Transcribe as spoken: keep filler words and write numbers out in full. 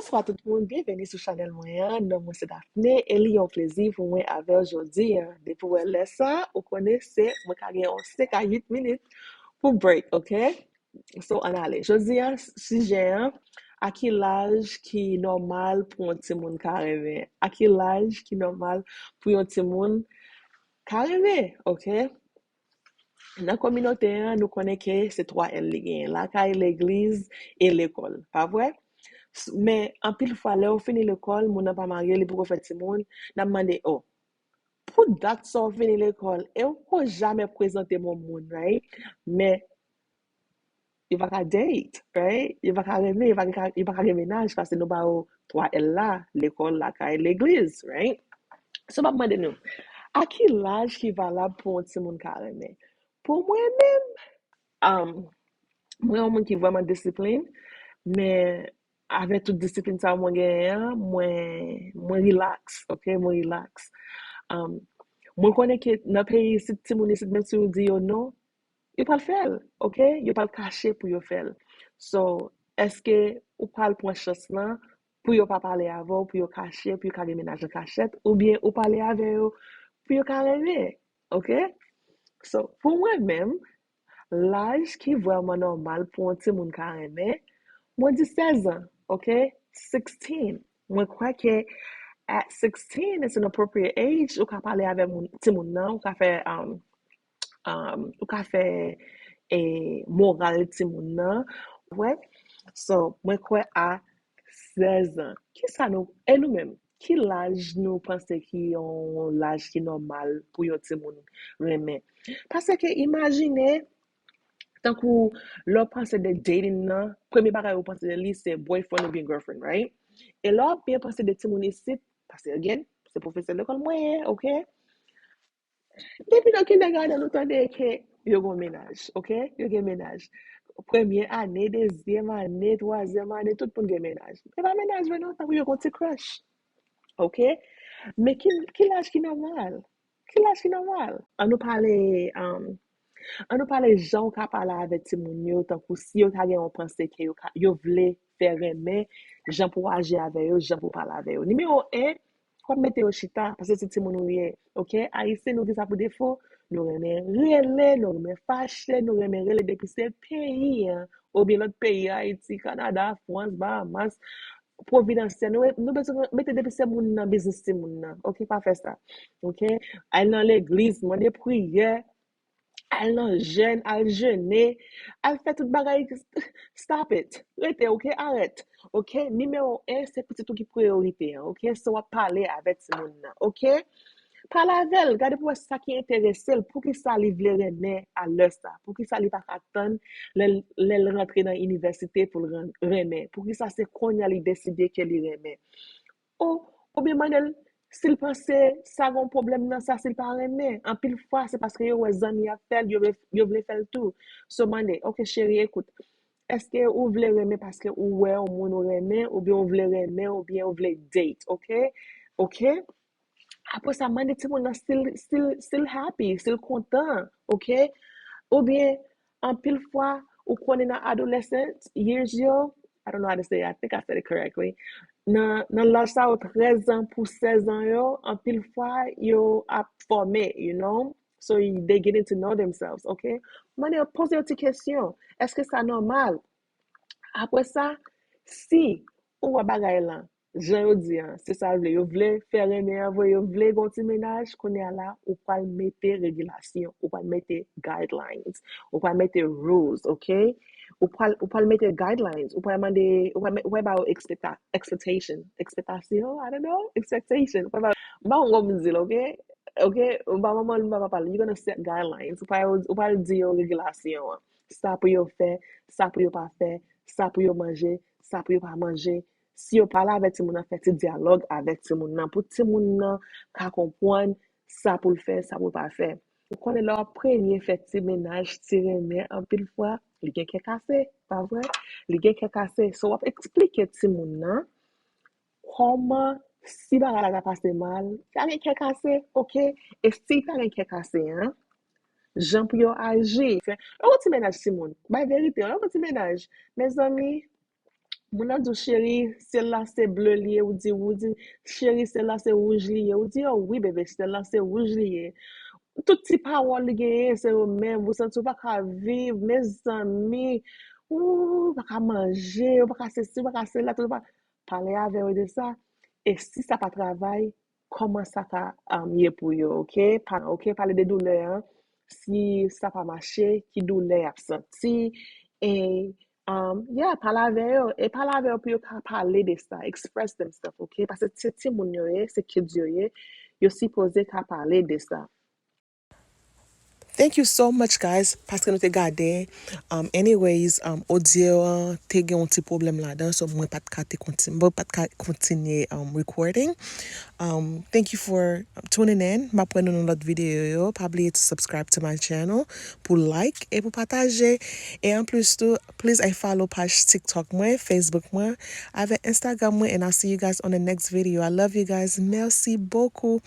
Bonswa tout moun, byenveni sou chanèl mwen an. Non mwen se Daphné e li yon plezi pou mwen avè w jodi an. Depi w wè lè sa, ou konnen se mwen ka gen yon senk a uit minit pou break, ok? So, ann ale. Jodi an, sijè an, a ki laj ki nòmal pou yon timoun ka renmen? A ki laj ki nòmal pou yon timoun ka renmen, ok? Nan kominote an, nou konnen ke se twa L li genyen, lakay, legliz e lekòl, pa vre? Men, anpil fwa, lè yo fini lekòl, moun nan pa marye, li poko fè timoun, n ap mande, oh, pou dat sa w fini lekòl, e ou poko jamè prezante m yon moun, right? Men, yo pa ka date, right? Yo pa ka renmen, yo pa ka, yo pa ka gen mennaj, paske nou ba yo twa L la, lekòl, lakay, legliz, right? So, m ap mande nou, a ki laj ki valab pou yon timoun ka renmen? Pou mwen menm, um, mwen yon moun ki vrèman disiplin, men avèk tout disiplin sa mwen genyen an, mwen, mwen relax, ok? Mwen relax. Um, mwen konnen ke nan peyi isit, timoun isit, menm si ou di yo non, yo pral fè l, ok? Yo pral kache pou yo fè l. So, èske ou pral pran chans lan pou yo pa pale avè w, pou yo kache, pou yo ka gen mennaj an kachèt, oubyen ou pale avè yo pou yo ka renmen, ok? So, pou mwen menm, laj ki vrèman nòmal pou yon timoun ka renmen, mwen di sèz an, ok? Sixteen. Mwen kwè ke at sixteen, it's an appropriate age, ou ka pale avè moun, timoun nan, ou ka fè, um, um, ou ka fè e moral timoun nan, wè? So, mwen kwè a sèz an. Kisa nou, e nou menm, ki laj nou panse ki yon laj ki nòmal pou yon timoun renmen? Paske imajine, tankou lè w panse de dating nan, premye bagay ou panse de li se boyfriend oubyen girlfriend, right? E lè w ap byen panse de timoun isit, paske again, se pwofesè lekòl mwen ye, ok? Depi nan kindergarten, nou tande ke yo gen mennaj, ok? Yo gen mennaj. Premye ane, dezyèm ane, twazyèm ane, tout moun gen mennaj. E pa mennaj vre non, tankou yo gen ti crush. Ok? Men ki, ki laj ki nòmal? Ki laj ki nòmal? An nou pale, um, an nou pale jan ou ka pale avèk timoun yo, tankou si yo ta gen yon panse ke yo, ka, yo vle fè renmen, jan pou aji avè yo, jan pou pale avè yo. Nimewo en, w ap mete yo chita, paske se timoun ou ye, ok? Ayisyen, nou gen sa pou defo, nou renmen rele, nou renmen fache, nou renmen rele depi se peyi an, oubyen lòt peyi, Ayiti, Kanada, Frans, Bahamas, Providansye, nou, nou bezwen mete depi se moun nan biznis timoun nan, ok? Pa fè sa, ok? Al nan legliz, mande priyè, al nan jèn, al jene, al fè tout bagay. Stop it. Rete, ok? Arèt. Ok? Nimewo en, se pitit ou ki priyorite an, ok? Se w ap pale avèk timoun nan, ok? Pale avè l, gade pou wè sa ki enterese l, poukisa li vle renmen a lè sa, poukisa li pa ka tann lè l, lè l rantre nan inivèsite pou l ren-, renmen, poukisa se kounye a li deside ke li renmen. Ou, oubyen mande l si l panse sa gen yon pwoblèm nan sa, si l pa renmen. Anpil fwa, se paske yo wè zanmi ap fè l, yo vle, yo vle fè l tou. So, mande, ok, cheri, ekout, èske ou vle renmen paske ou wè yon moun ou renmen, oubyen ou vle renmen, oubyen ou vle date, ok? Ok? Apre sa, mande timoun nan si l, si l, si l happy, si l kontan, ok? Oubyen, anpil fwa, ou konnen nan adolescent years yo, I don't know how to say it, I think I said it correctly. Nan, nan laj sa yo, trèz an pou sèz an yo, anpil fwa, yo ap fòme, you know? So, y-, they getting to know themselves, ok? Mande yo, poze yo ti kesyon. Èske sa nòmal? Apre sa, si ou wè bagay lan, jan yo di an, se sa l vle. Yo vle fè renmen an vre, yo vle gon ti mennaj, kounye a la, ou pral mete regilasyon, ou pral mete guidelines, ou pral mete rules, ok? Ou pral, ou pral mete guidelines, ou pral mande, ou pral, ou pral ba yo expecta-, expectation, expectation, I don't know, expectation. Ou pral ba, m pa konn kòman di l, ok? Ok? M pa manman l, m pa papa l. You're gonna set guidelines. Ou pral, ou pral di yo regilasyon an. Sa pou yo fè, sa pou yo pa fè, sa pou yo manje, sa pou yo pa manje. Si yo pale avèk timoun nan, fè ti dyalòg avèk timoun nan pou timoun nan ka konprann sa pou l fè, sa pou l pa fè. Ou konnen lè w ap premye fè ti mennaj, ti renmen, anpil fwa, li gen kè kase, pa vre? Li gen kè kase. So, w ap eksplike timoun nan kòman, si bagay la ta pase mal, ta gen kè kase, ok? E si ta gen kè kase an, jan pou yo aji. Yon ti mennaj timoun, bay verite, yon ti mennaj. Mezanmi, Moun nan di w, "Cheri, syèl la se ble li ye." Ou di, ou di, "Cheri, syèl la se wouj li ye." Ou di, "Oh wi, bebe, syèl la se wouj li ye." Tout ti pawòl li genyen, se yo menm. Ou santi w pa ka viv, mezanmi. Ou pa ka manje, ou pa ka sesi, ou pa ka sela, tout pa pale avè yo de sa. E si sa pa travay, kòman sa ka um, ye pou yo, ok? Pa, ok, pale de doulè an. Si sa pa mache, ki doulè y ap santi? E, um, yeah, pale avè yo. E pale avè yo pou yo ka pale de sa, express themselves, ok? Paske se timoun yo ye, se kids yo ye, yo sipoze ka pale de sa. Thank you so much, guys, paske nou te gade. Um, anyways, um, audio an te gen yon ti pwoblèm ladan, so mwen pa t ka te kontinye, mwen pa t ka kontinye um, recording. Um, thank you for tuning in. M ap wè nou nan lòt videyo yo. Pa bliye to subscribe to my channel, pou like e pou pataje. E anplis tou, please ay follow paj TikTok mwen, Facebook mwen, avèk Instagram mwen, and I'll see you guys on the next video. I love you guys. Merci beaucoup.